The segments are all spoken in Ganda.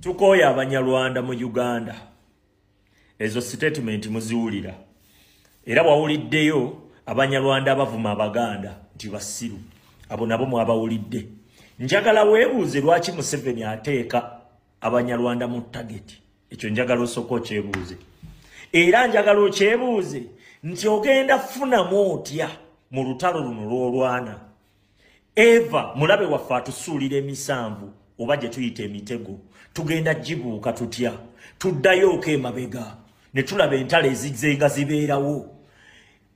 Tukooye Abanyarwanda mu Uganda. Ezo statement muziwulira. Era wawuliddeyo Abanyarwanda abavuma Abaganda nti basiru. Abo nabo mwabawulidde. Njagala weebuuze lwaki Museveni ateeka Abanyarwanda mu target. Ekyo njagala osooke okyebuuze. Era njagala okyebuuze nti ogenda kufunamu otya mu lutalo luno lw'olwana. Eva mulabe waffe atusuulira emisanvu oba gye tuyita emitego. Tugenda gibuuka tutya? Tuddayo emabega ne tulaba entalo ezizzenga zibeerawo.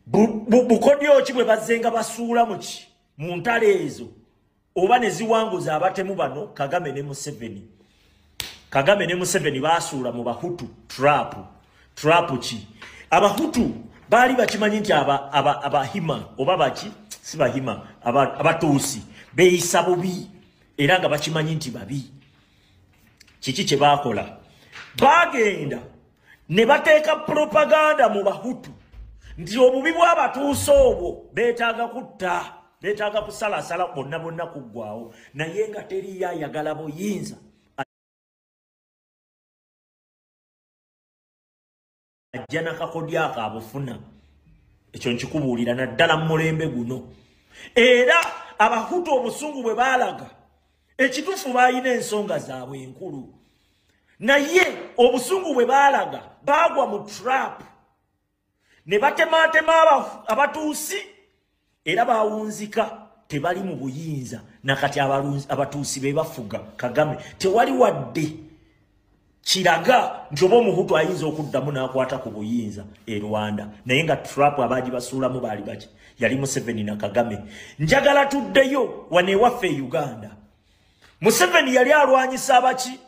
Bukodyo ki bwe bazzenga basuula muki mu ntalo ezo oba ne ziwanguza abatemu bano Kagame ne Museveni. Kagame ne Museveni baasuula mu Bahutu trap. Trap ki? Abahutu baali bakimanyi nti Abahima oba baki si Bahima, Abatuusi beeyisa bubi era nga bakimanyi nti babi. Kiki kye baakola? Baagenda ne bateeka propaganda mu Bahutu nti obubi bw'Abatuusi obwo beetaaga kutta, beetaaga kusalasala bonna bonna kuggwawo, naye nga teriyo ayagala buyinza ajja n'akakodyo ako abufuna. Ekyo nkikubuulira naddala mu mulembe guno. Era Abahutu obusungu bwe baalaga, ekituufu baalina ensonga zaabwe enkulu, naye obusungu bwe baalaga baagwa mu trap ne batemaatema Abatuusi era baawunzika, tebali mu buyinza. Nakati Abatuusi be bafuga Kagame. Tewali wadde kiraga nti oba Omuhutu ayinza okuddamu n'akwata ku buyinza e Rwanda, naye nga trap abaagi basuulamu baali baki? Yali Museveni na Kagame. Njagala tuddeyo wano ewaffe e Uganda. Museveni yali alwanyisa abaki?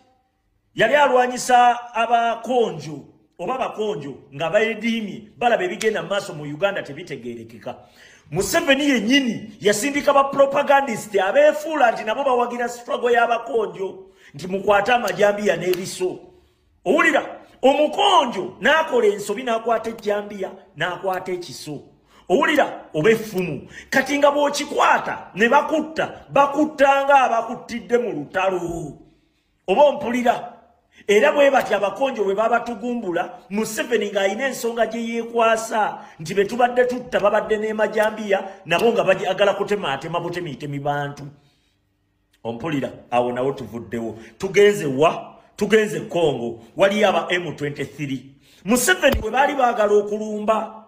Yali alwanyisa Abakonjo oba Abakonjo nga beediimye, balaba ebigenda mu maaso mu Uganda tebitegeerekeka. Museveni yennyini yasindika ba propagandist abeefuula nti nabo bawagira struggle y'Abakonjo, nti mukwate amajambiya n'ebiso. Owulira Omukonjo n'akola ensobi n'akwata ejjambiya n'akwata ekiso. Owulira oba effumu. Kati nga bw'okikwata ne bakutta, bakutta nga abakuttidde mu lutalo. Oba ompulira? Era bwe batyo Abakonjo bwe babatugumbula, Museveni ng'alina ensonga gye yeekwasa nti be tubadde tutta babadde n'emajambiya, nabo nga baagala kutemaatema butemitemi bantu. Ompulira? Awo nawo tuvuddewo. Tugenze wa? Tugenze Congo. Waliyo aba M23. Museveni bwe baali baagala okulumba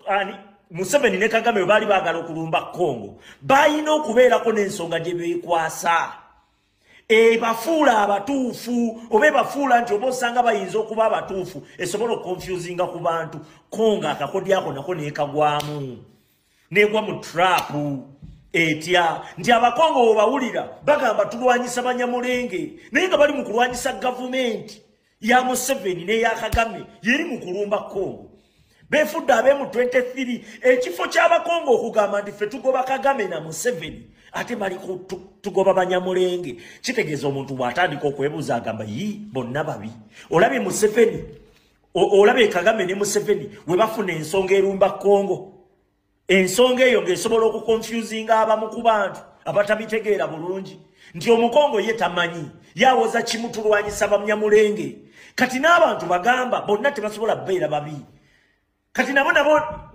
ani Museveni ne Kagame bwe baali baagala okulumba Congo, balina okubeerako n'ensonga gye beekwasa ebafuula abatuufu, oba ebafuula nti oba osanga bayinza okuba abatuufu, esobola okuconfusinga ku bantu. Congo akakodyo ako nako neekagwamu, neegwa mu trap etya nti Abakongo bwebawulira bagamba tulwanyisa Banyamulenge, naye nga bali mu kulwanyisa gavumenti ya Museveni n'eya Kagame yeri mu kulumba Congo. Beefudde ab'emu 23. Ekifo ky'Abakongo okugamba nti ffe tugoba Kagame na Museveni, ate bali tugoba Banyamulenge, kitegeeza omuntu bw'atandika okwebuuza agamba yi bonna babi. Olabye Museveni, olabye Kagame ne Museveni we bafuna ensonga erumba Congo, ensonga eyo ng'esobola okuconfusinga abamu ku bantu abatabitegeera bulungi nti Omukongo ye tamanyi, yawoza kimu tulwanyisa Banyamulenge. Kati n'abantu bagamba bonna tebasobola kubeera babi. Kati nabo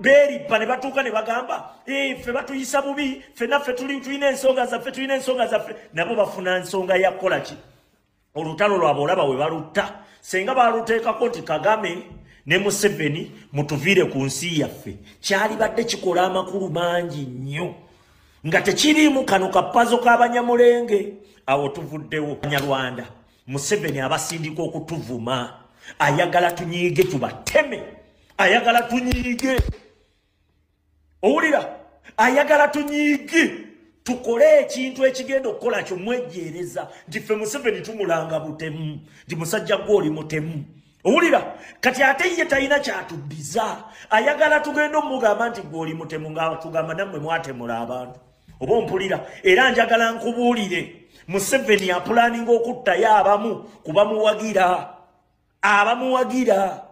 beerippa ne batuuka ne bagamba ffe batuyisa bubi, ffenna ffe tulina ensonga zaffe, tulina ensonga zaffe. Nabo bafuna nsonga ya kukola ki? Olutalo lwabwe olaba we balutta. Senga baluteekako nti Kagame ne Museveni mutuviire ku nsi yaffe, kyalibadde kikola amakulu mangi nnyo nga tekiriimu kano kapazo k'Abanyamulenge. Awo tuvuddewo. Banyarwanda Museveni abasindika okutuvuma, ayagala tunyiige tubateme, ayagala tunyiige. Owulira? Ayagala tunyiige tukole ekintu ekigenda okukola kyo mwejjeereza nti ffe Museveni tumulanga butemu, nti musajja gwe oli mutemu. Owulira? Kati ate ye talina kyatuddiza, ayagala tugenda omugamba nti gwe oli mutemu, nga tugamba nammwe mwatemula abantu. Oba ompulira? Era njagala nkubuulire, Museveni apulaninga okuttayo abamu ku bamuwagira, abamuwagira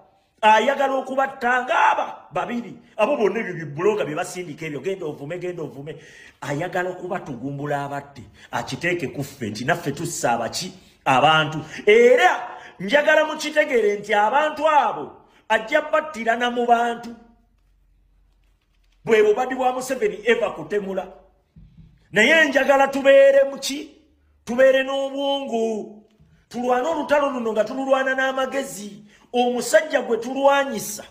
Ayagala okubatta ng'aba babiri abo bonna, ebyo bibuloga bye basindika ebyo, genda ovume, genda ovume. Ayagala okubatugumbula abatte, akiteeke ku ffe nti naffe tussa abaki abantu. Era njagala mukitegeere nti abantu abo ajja battirana mu bantu. Bwe bubadi bwa Museveni eva kutemula. Naye njagala tubeere muki, tubeere n'obwongo, tulwane olutalo luno nga tululwana n'amagezi. Omusajja gwe tulwanyisa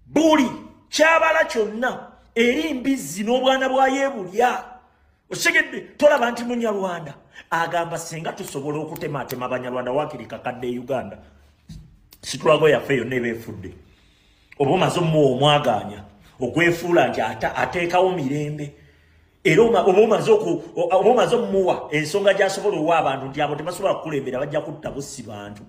buli kyabala kyonna eri mbizzi n'obwana bwa yeebulya. Okitegedde? Tolaba nti Munyarwanda agamba singa tusobola okutematema Abanyarwanda waakiri kakadde e Uganda, situlago yaffe yonna eba efudde. Oba omaze omuwa omwagaanya ogwefuula nti ateekawo mirembe, era oba omaze omumuwa ensonga gy'asobola owa abantu nti abo tebasobola kukulembera, bajja kutta bussi bantu.